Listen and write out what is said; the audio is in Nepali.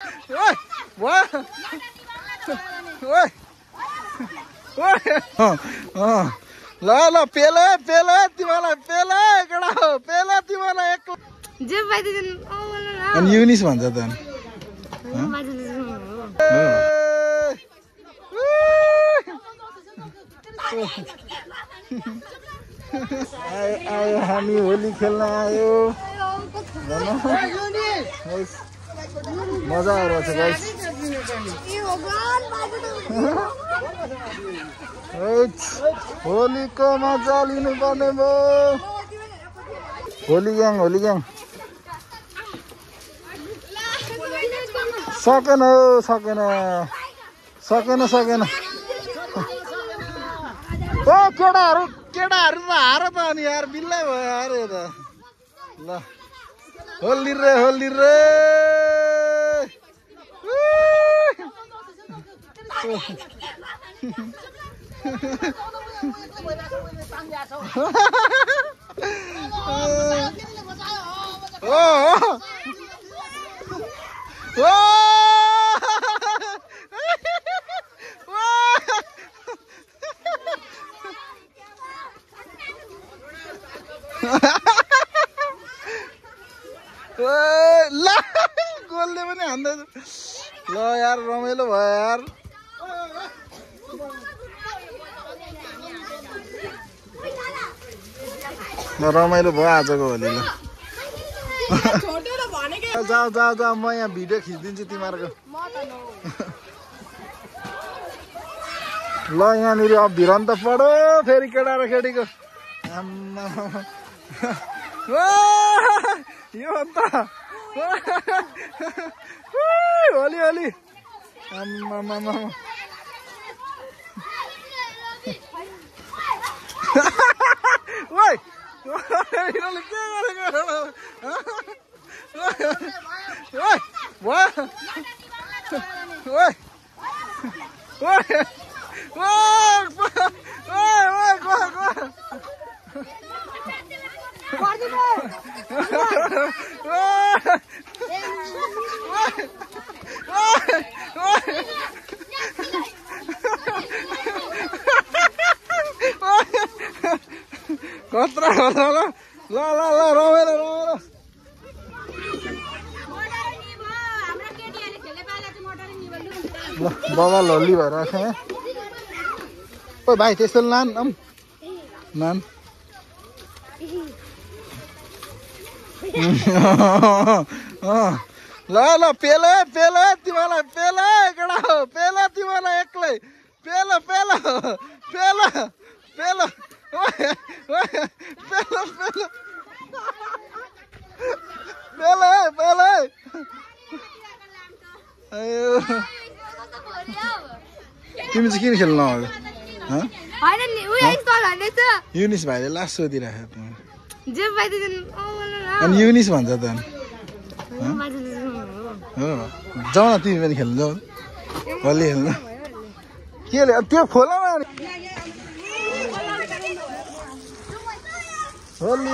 ओए वाह ओए ओए ल ल पेला पेला तिमीलाई पेला कडा हो पेला तिमीलाई एक जे बाइदिन अनि युनिस भन्छ त आयो हामी होली खेल्न आयो मजा आइरहेछ गाइस होलीको मजा लिनु पर्ने भयो होली ग्याङ सकेन ओ केटाहरू त हार त अनि यार बिल्लै भयो यार यो त ल होली रे ल गोलले पनि हान्दैछ ल यार रमाइलो भयो यार रमाइलो भयो आजको होली ल जाऊ म यहाँ भिडियो खिचिदिन्छु तिमीहरूको ल यहाँनिर अब भिरन त पढो फेरि केटा र केटीको यो अन्त होली आम्मामा ओइ यिनीहरूले के गरेको ओइ वाह ओइ कत्रा ल रमाइलो ल बाबा लल्ली भएर आएको छ ओ भाइ त्यस्तो नान ल पेला तिमीलाई पेला कडा हो पेला तिमीलाई एक्लै पेला तिमी चाहिँ किन खेल्नु युनिस भाइले लास्ट सोधिरहेको अनि युनिस भन्छ त जाऊ न तिमी पनि खेल्नु जाऊ होली खेल्नु के त्यो खोला होली